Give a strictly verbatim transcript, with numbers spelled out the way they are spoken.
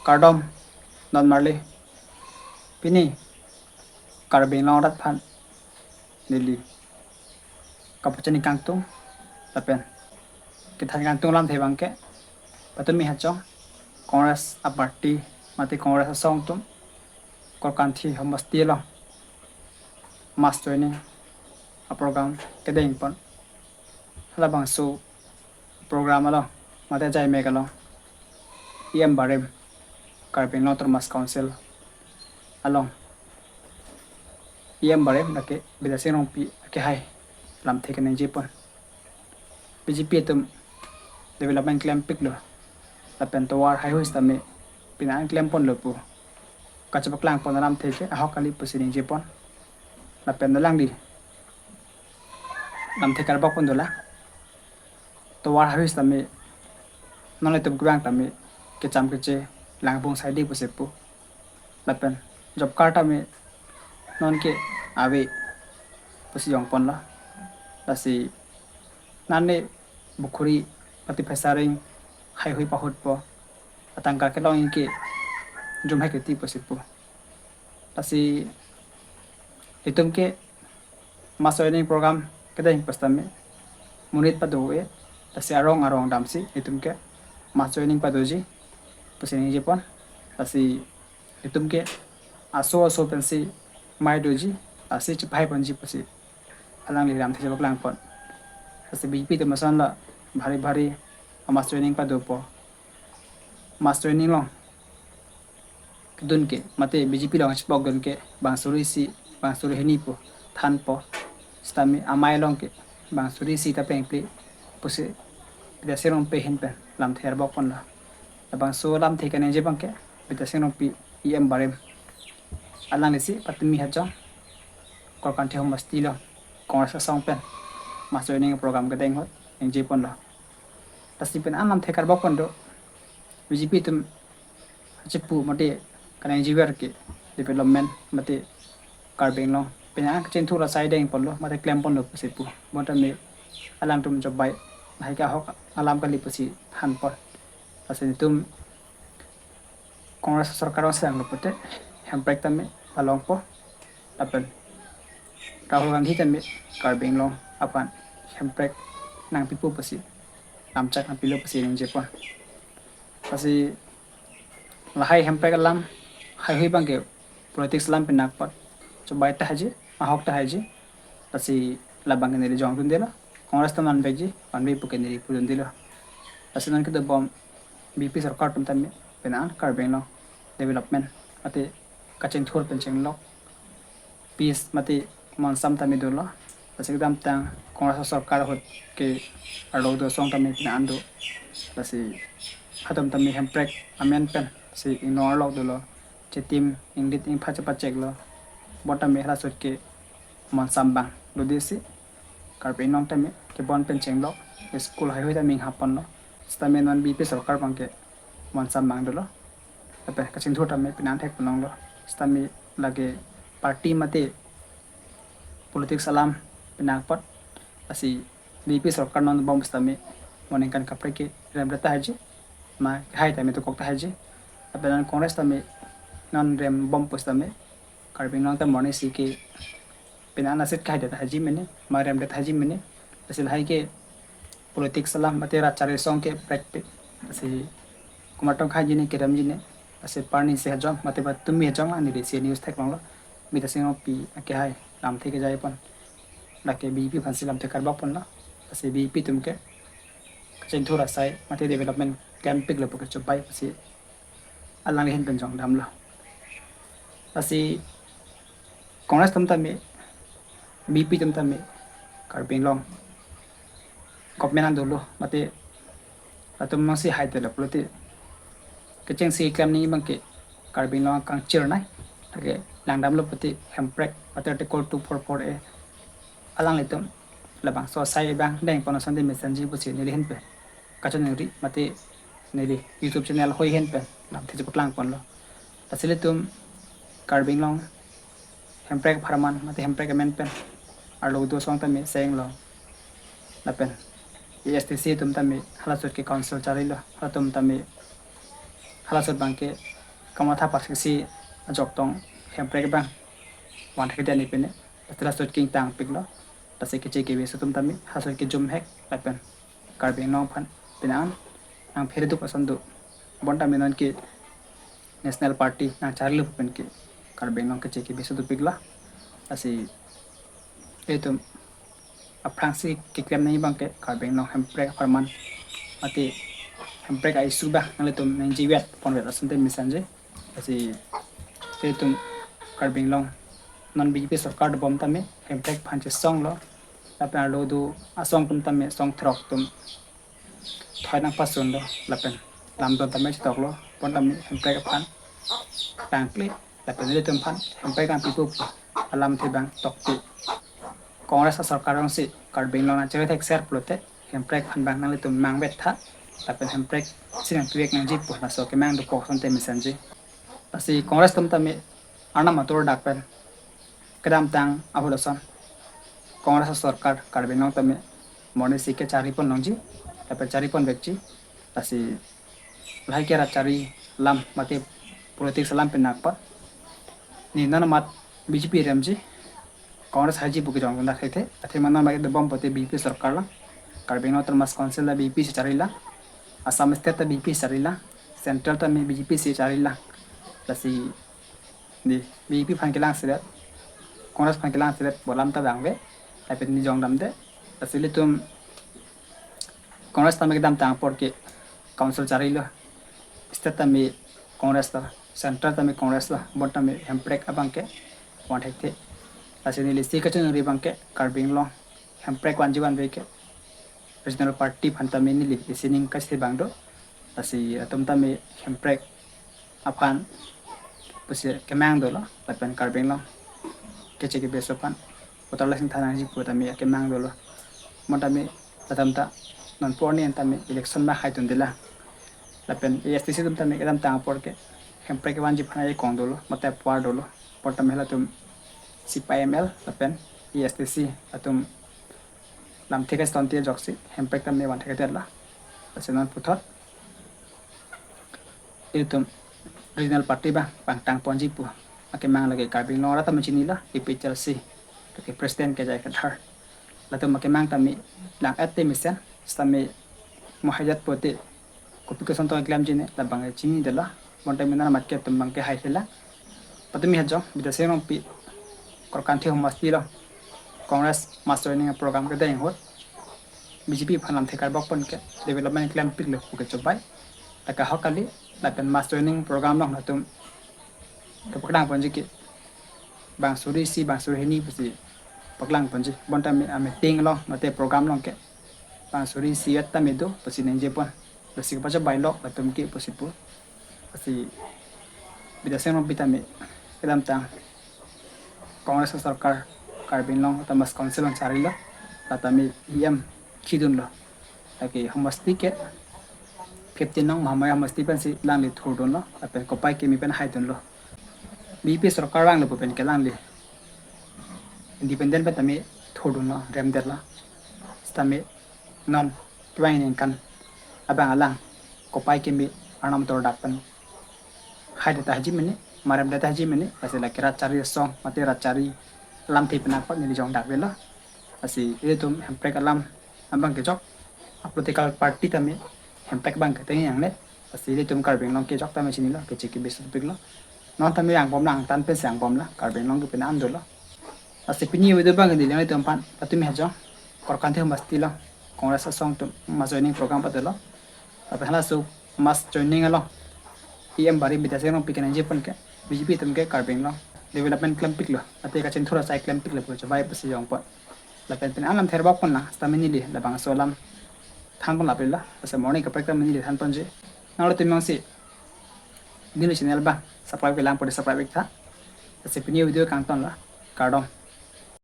Kardom, non marli. Pini Karbi Anglong arat aphan neli kapachini kangtung lapen kethan kangtung alamthe abangke, patumi hachong Congress a-party mate Congress asong atum Korkanthi homosti along mass joining a-program kedengpon. Halabangso program along mate ajaimek along E M barim, Karbi Anglong Autonomous Council along E M barim lake Bidya Sing Rongpi akehai lamthe keningjepon. B J P atum development klempiklo lapen tovar haihui sitame pini an klemponlo pu kachepaklangpon alamthe ke ahok kali pusi ningjepon. Lapen alangli lamthe karbokpon dolang. Tovar haihui sitame non itum kevang tame kecham keche langpung saidi pusi pu. Lapen job card tame nonke ave pusi jongponlo. Lasi nane bukhuri mate phesaring haihui pahutpo, atangka kelong inke jumhai keti pusi pu. Lasi itum ke mass joining program kedeng pusitame monit pado-e, lasi arong arong damsi itum ke mass joining padoji pusi ningjepon. Lasi itum ke aso aso pensi mai doji, lasi chepahaiponji pusi alangli lamthe chepaklangpon. Lasi B J P atum ason la bhari bhari a-mass joining padopo. Mass joining along kedun ke mate B J P along chepokdun ke bang suri isi, bang suri hini pu thanpo. Sitame amei along ke bang suri isi ta pengple pusi Bidya Sing Rongpi ahin pen lamthe arbokponlo. Labangso lamthe keningje abangke Bidya Sing Rongpi E M barim, alanglisi patumi hachong Korkanthi homosti along Congress asong pen mass joining program kedeng ahut ningjeponlo. Lasi pini an lamthe karbokpon do, B J P atum achipu mate kaningjever ke development mate Karbi Anglong pini an kachingthur asai dengponlo mate klemponlo pusi pu. Bonta me alangtum jobai lahai ke ahok alam kali pusi thanpon. Lasi netum Congress sorkar along sanglo pute hemprek tame palongpo. Lapen Rahul Gandhi tame Karbi Anglong aphan hemprek nangpipo pusi, lamchak nangpilo pusi ningjepon. Lasi lahai hemprek alam haihui abangke politics alam penang apot chobai tahai ji, ahok tahai ji. Lasi labangke neli jongdundelo, Congress atum vanvekji, vanve puke neli pudundelo. Lasi non kedobom B J P sorkar atum tame pini an Karbi Anglong development mate kachingthur pen chenglok, peace mate monsam tame dolo. Lasi kedamtang Congress sorkar ahut ke arlo do asong tame pini an do. Lasi hatum tame hemprek amen pensi ingnong arlok dolo. Chetim ingdit ingpha chepacheklo. Bonta me halaso ahut ke monsam bang dodesi Karbi Anglong tame kebon pen chenglok, school haihui tame inghapponlo. Sitame non B J P sorkar abangke monsam bang dolo. Lapen kachingthur tame pini an thekponlonglo. Sitame lake party mate politics alam penang apot, lasi B J P sorkar non bom sitame mo ningkan kaprek ke remdet tahai ji, ma kehai tame dokok tahai ji. Lapen non Congress tame non rembom pusitame Karbi Anglong ta morning si ke pini an asit kehaidet tahai ji mene, ma remdet tahai ji mene. Lasi lahai ke politics alam mate rat chari asong ke prek pe. Lasi komat tong kehai ji ne, kerem ji ne. Lasi parni si hajong mate patumi hajong la neli C N News theklonglo. Bidya Sing Rongpi akehai lamthe kejaipon, lake B J P aphansi lamthe karbokponlo. Lasi B J P atum ke kachingthur asai mate development klempiklo puke chobai pusi alangli ahin pen jongdamlo. Lasi Congress atum tame, B J P atum tame Karbi Anglong government an dolo mate latum mangsi haidetlo pulote kechengsi klemji abangke Karbi Anglong akangchirnei. Lake langdamlo pulote hemprek mate Article two four four A alanglitum labangso asai abang dengpon asonte mesenji pusi neli ahin pen kachiningri mate neli YouTube channel hoi ahin pen lamthe chepaklangponlo. Lasi ilitum Karbi Anglong hemprek apharman mate hemprek amen pen arlo kedo asong tame senglo. Lapen A S D C atum tame halaso ahut ke council charlilo, halatum tame Halaso abangke kamatha parsiksi ajok tong hemprek abang vanthekthedet ni pine. Lasi halaso kingtang piklo. Lasi keche kebe atum tame halaso kejum hek lapen Karbi Anglong aphan penang nangphere duk ason do. Bonta minon ke National Party nangcharli pen ke Karbi Anglong keche kebe atum piklo. Lasi itum aphrangsi keklem nangji abangke Karbi Anglong hemprek apharman mate hemprek a-issue abang nanglitum nangjivet ponvet asonte mesenji. Lasi itum Karbi Anglong non B J P sorkar dobom tame hemprek aphan chesonglo. Lapen arlo do asong atum tame song throk atum thoi nangpasunlo lapen lamdon tame chetoklo. Bonta mi hemprek aphan tangkle lapen ilitum aphan hemprek nangpipo alamthe abang tokte. Congress asorkar alongsi Karbi Anglong nangcherethekser pulote hemprek aphan abang nanglitum mangvet tha lapen hemprek si nangpivek nangji pu laso kemang dokok asonte mesenji. Lasi Congress atum tame Arnam ator dak pen kedamtang ahut ason Congress asorkar Karbi Anglong tame morning si kechari pon longji lapen chari ponvekji. Lasi lahai ke rat chari alam mate politics alam pen nakpa ni nanamat B J P remji, Congress haiji pu kejong dak thekthe. Athema non mate dobom pote B J P sorkar lang. Karbi Anglong Autonomous Council ta B J P si charilang. Assam State ta B J P si charilang. Central tame B J P si charilang. Lasi di B J P aphan kelang sedet, Congress aphan kelang sedet pu alam ta vangve. Lapen ni jongdamde. Lasi ilitum Congress tame kedamtang apor ke council charilo. State tame Congress lo, central tame Congress lo, bonta mi hemprek abangke vanthekthe. Lasi neli si kachiningri abangke Karbi Anglong hemprek vanji vanve ke regional party aphan tame neli isining kachethebang do. Lasi atum tame hemprek aphan pusi kemang dolo lapen Karbi Anglong keche kebe aso aphan voter list ingthan nangji pu tame kemang dolo. Bonta mi latum ta non porni an tame election ma hai tun dela. Lapen A S D C atum tame kedamtang apor ke hemprek vanji aphan ai kong dolo, mate apar dolo. Bonta mi halatum C P I M L lapen A S D C atum lamthe kachesonte ajoksi hemprek tame vanthekthedetlo. Lasi non puthot itum regional party abang pangtang ponji pu akemang lake Karbi Anglong arat tame chinilo, A P H L C lake president ke J I Kathar. Latum akemang tame lang-et te mesen, sitame mo haidet pote kopi koson tong klemji ne labang chinidetlo. Bonta mi nanamat ke atum abangke hai thela. Patumi hajong Bidya Sing Rongpi Korkanthi homosti along Congress mass joining program kedeng ahut B J P aphan lamthe karbok pon ke development klempiklo pu kechobai. Lake ahok kali lapen mass joining program along latum kepaklang ponji ke bang suri isi bang suri hini pusi paklang ponji. Bonta mi a meeting along mate program along ke bang suri isi et tame do pusi ningje pon. Lasi kepachobailo latum ke pusi pu. Lasi Bidya Sing Rongpi tame kedamtang Congress sorkar Karbi Anglong Autonomous Council along charilo, la tame E M khidunlo. Lake homosti ke fifteen nong Mahamaya homosti pensi alangli thurdunlo, lapen kopai kimi pen haidunlo. B J P sorkar vanglo pu pen ke alangli independent pen tame thurdunlo, remdetlo. Sitame non kevang ningkan abang alang kopai kimi Arnam ator dak pen haidet tahai ji mene, maremdet tahai ji mene, lasi lake rat chari asong mate rat chari alamthe pen apot neli jongdakvelo. Lasi ilitum hemprek alam abang kejok, a political party tame hemprek abang keteng yang ne. Lasi ilitum Karbi Anglong kejok tame chinilo, keche kebe aso topiklo. Non tame angbomlang, tan pensi angbomlang, Karbi Anglong ke penang dolo. Lasi pini video abang neli nanglitum aphan, patumi hajong Korkanthi homosti along Congress asong atum mass joining program padolo. Lapen halaso mass joining along E M bari Bidya Sing Rongpi keningje pon ke B J P atum ke Karbi Anglong development klempiklo, ate kachinthur asai klempiklo pu chobai pusi jong pon. Lapen pen alam therbok pon lang, sitame neli labangso alam than pon lapela, lasi morning kaprek tame neli than ponji. Nanglitum jongsi neli channel abang subscribe kelang pote subscribe ik tha. Lasi pini video kangtonlo, kardom.